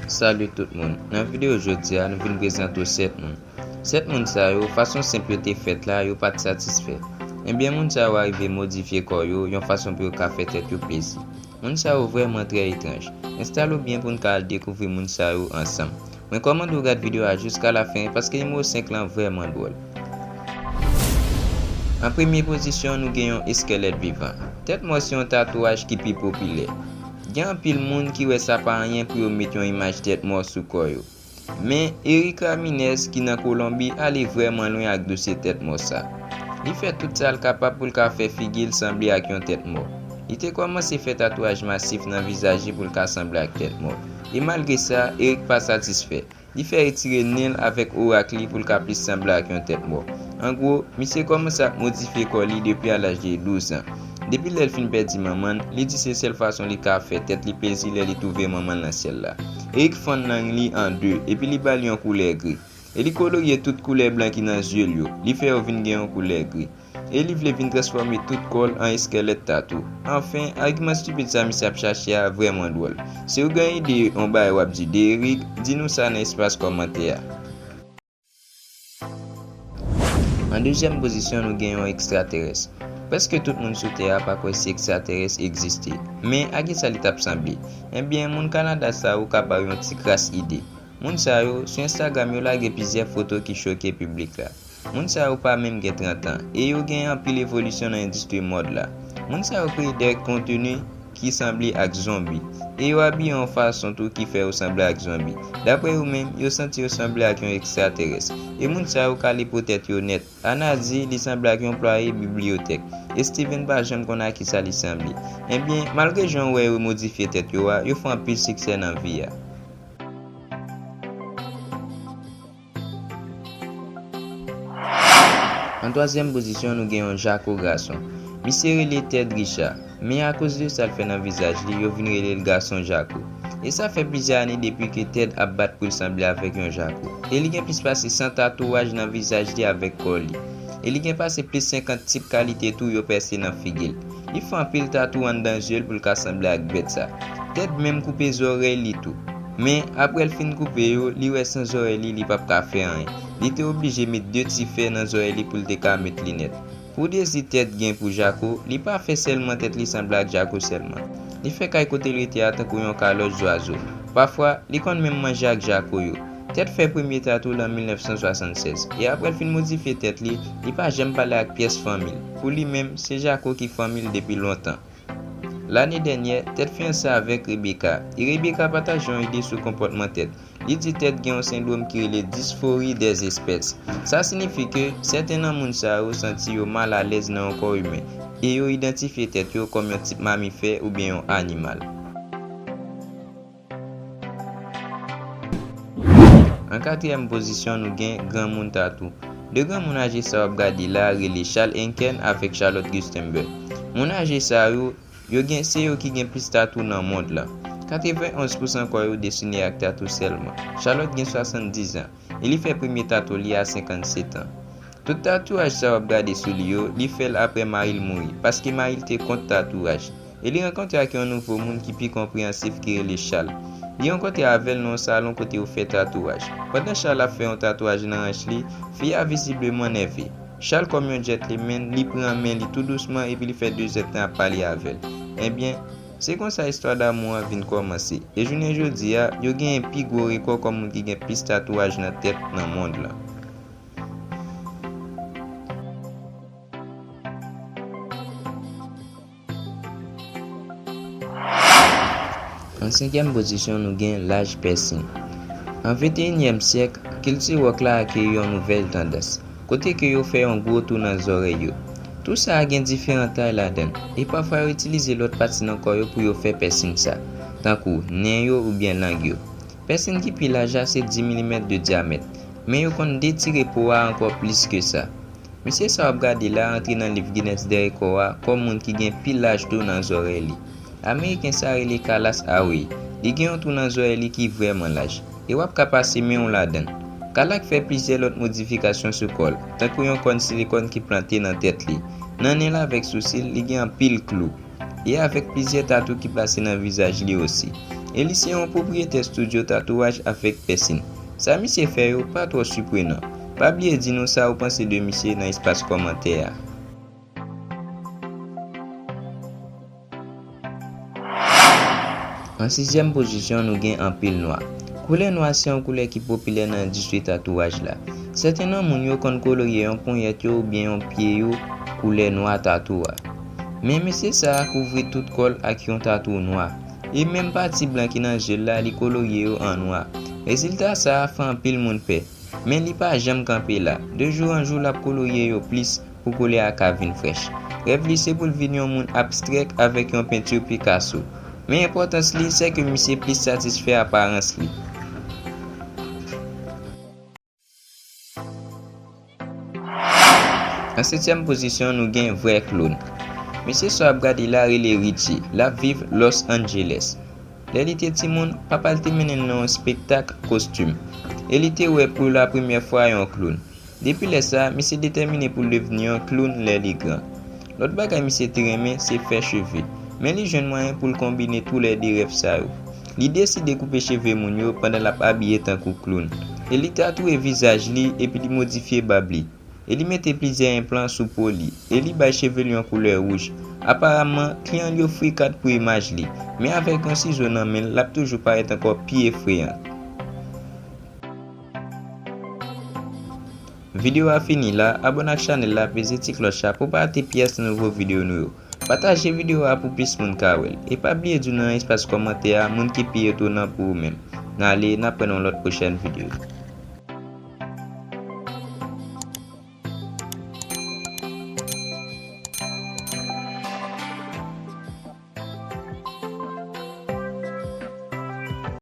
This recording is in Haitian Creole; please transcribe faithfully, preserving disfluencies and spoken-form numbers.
Salut tout moun. Nan videyo jodi a, nou vin prezante w sèt moun. Sèt moun sa yo, fason senp yo te fèt la, yo pa t satisfè. Ebyen, moun sa yo arive modifye kò yo yon fason pou yo ka fè tèt yo plezi. Moun sa yo vrèman trè etranj. Enstale w byen pou n ka al dekouvri moun sa yo ansanm. Mwen kòmande w gad videyo a jiska lafen paske nimewo senk lan vrèman dwòl. An premye pozisyon, nou gen yon eskèlèt vivan. Tèt mò se yon tatouaj ki pi popilè. Gen anpil moun ki wè sa pa anyen pou yo met yon imaj tèt mò sou kò yo. Men, Eric Ramirez, ki nan Kolonbi, ale vrèman lwen ak dosye tèt mò sa. Li fè tout sa l kapab pou l ka fè figi l sanble ak yon tèt mò. Li te kòmanse fè tatouaj masif nan vizaj li pou l ka sanble ak tèt mò. E malgre sa, Eric pa satisfè. Li fè retire nen l avèk orak li pou l ka plis sanble ak yon tèt mò. An gwo, misye kòmanse ap modifye kò li depi a laj de douz an. Depi lè l fin pèdi manman l, li di se sèl fason li ka fè tèt li plezi lè li twouve manman l nan syèl la. Eric fann lang li an de, epi li ba l yon koulè gri. E li kolorye tout koulè blan ki nan zye l yo, li fè yo vin gen yon koulè gri. E li vle vin transfòme tout kò l an eskèlèt tatou. Anfen, agiman estipid sa misye ap chache a vrèman dwòl. Si w gen ide yon bagay w ap di de Eric, di nou sa nan espas kòmantè a. An dezyèm pozisyon, nou gen yon ekstraterès. Prèske tout moun sou tè a pa kwè si ekstraterès egziste. Men, a kisa li t ap sanble? Ebyen, moun Kanada sa yo ka ba w yon ti kras ide. Moun sa yo, sou Instagram, yo lage plizyè foto ki choke piblik la. Moun sa yo pa menm gen trant an, e yo gen anpil evolisyon nan endistri mòd la. Moun sa yo kreye de konteni ki sanble ak zonbi, e yo abiye yon fason tou ki fè yo sanble ak zonbi. Daprè yo menm, yo santi yo sanble ak yon ekstraterès. E moun sa yo kale po tèt yo nèt. Ana di li sanble ak yon plwaye bibliyotèk, e Steven pa janm konn a kisa li sanble. Ebyen, malgre jan w wè yo modifye tèt yo a, yo fè anpil siksè nan vi a. An twazyèm pozisyon, nou gen yon jako gason. Misye rele Ted Richard, men akoz de sa l fè nan vizaj li, yo vin rele l gason jako. E sa fè plizyè ane depi ke Ted ap bat pou l sanble avèk yon jako. E li gen plis pase san tatouaj nan vizaj li avèk kò li. E li gen pase plis senkant tip kalite tou yo pèse nan figi l. Li fè anpil tatou anndan zye l pou l ka sanble ak bèt sa. Ted menm koupe zòrèy li tou. Men, apre l fin koupe yo, li wè san zòrèy li, li p ap ka fè anyen. Li te oblije met de ti fè nan zòrèy li pou l te ka met linèt. Pou dezi Ted gen pou jako, li pa fè sèlman tèt li sanble ak jako sèlman. Li fè kay kote l rete a tankou yon kalòj zwazo. Pafwa, li konn menm manje ak jako yo. Ted fè premye tatou l an mil nèf san swasannsèz, e apre l fin modifye tèt li, li pa janm pale ak pyès fanmi l. Pou li menm, se jako ki fanmi l depi lontan. Lane dènyè, Ted fiyanse avèk Rebecca, e Rebecca pataje yon ide sou konpòtman Ted. Li di Ted gen yon sendwòm ki rele disfori dèzespès. Sa siyifi ke sèten nan moun sa yo santi yo malalèz nan yon kò imen, e yo idantifye tèt yo kòm yon tip mamifè oubyen yon animal. An katriyèm pozisyon, nou gen granmoun tatou. De granmoun aje sa w ap gade la a rele Charles Henkin avèk Charlotte Gustenberg. Moun aje sa yo, yo gen, se yo ki gen plis tatou nan mond lan. Katrevenn onz pousan kò yo desine ak tatou sèlman. Charlotte gen swasanndizan, e li fè premye tatou li a senkannsèt an. Tout tatouaj sa w ap gade sou li yo, li fè l apre mari l mouri, paske mari l te kont tatouaj. E li rankontre ak yon nouvo moun ki pi konpreyansif ki rele Charles. Li rankontre avè l nan yon salon kote yo fè tatouaj. Pandan Charles ap fè yon tatouaj nan ranch li, fi a vizibleman nève. Charles, kòm yon gentleman, li pran men li tou dousman epi li fè de zèdtan ap pale avè l. Ebyen, se konsa istwa damou an vin kòmanse. E jounen jodi a, yo genyen pi gwo rekò kòm moun ki gen plis tatouaj nan tèt nan mond lan. An senkyèm pozisyon, nou gen laj pèsin. An venteyinyèm syèk, kilti wòk la akeyi yon nouvèl tandans, kote ke yo fè yon gwo tou nan zòrèy yo. Tou sa a gen diferan tay ladan l, e pafwa yo itilize lòt pati nan kò yo pou yo fè pèsin sa, tankou nen yo oubyen lang yo. Pèsin ki pi laj la se dis milimèt de dyamèt, men yo konn detire po a ankò plis ke sa. Mesye sa w ap gade la a antre nan liv Guinness dè rekò a kòm moun ki gen pi laj tou nan zòrèy li. Ameriken sa rele Kalas Away. Li gen yon tou nan zòrèy li ki vrèman laj, e w ap ka pase men w ladan l. Kalak fè plizyè lòt modifikasyon sou kò l, tankou yon kòn silikòn ki plante nan tèt li. Nan nen l avèk sousi l, li gen anpil klou. E avèk plizyè tatou ki plase nan vizaj li osi. e li se yon pwopriyetè estidyo tatouaj avèk pèsin. Sa misye fè yo pa twò siprenan. Pa bliye di nou sa ou panse de misye nan espas kòmantè a. An sizyèm pozisyon, nou gen anpil nwa. Koulè nwa se yon koulè ki popilè nan endistri tatouaj la. Sèten nan moun yo konn kolorye yon ponyèt yo oubyen yon pye yo koulè nwa tatou a. Men mesye sa a kouvri tout kò l ak yon tatou nwa. E menm pati blan ki nan je l la, li kolorye yo an nwa. Rezilta sa a fè anpil moun pè. Men li pa janm kanpe la. De jou an jou, l ap kolorye yo plis pou koulè a ka vin frèch. Rèv li se pou l vin yon moun abstrè avèk yon penti Picasso. Men enpòtans li, se ke misye plis satisfè aparans li. An setyèm pozisyon, nou gen vrè kloun. Mesye sa w ap gade la rele Richie. L ap viv Los Angeles. Lè li te timoun, papa l te mennen l nan yon espektak kostim, e li te wè pou la premyè fwa yon kloun. Depi lè sa a, misye detèmine pou l devni yon kloun lè li gran. Lòt bagay misye te renmen, se fè cheve, men li jwenn mwayen pou l konbine toulède rèv sa yo. Li deside koupe cheve moun yo pandan l ap abiye tankou kloun, e li tatouye vizaj li epi li modifye bab li. E li mete plizyè enplan sou po li, e li bay cheve l yon koulè wouj. Aparamman, kliyan li ofri kat pou imaj li, men avèk yon sizo nan men l, l ap toujou parèt ankò pi efreyan. Videyo a fini la, abòne ak chanèl la, peze ti klòch la pou pa rate pyès nouvo videyo nou yo. Pataje videyo a pou plis moun ka wè l. E pa bliye di w nan espas kòmantè a moun ki pi etonan pou ou menm. N ale, n ap wè nan yon lòt pwochèn videyo.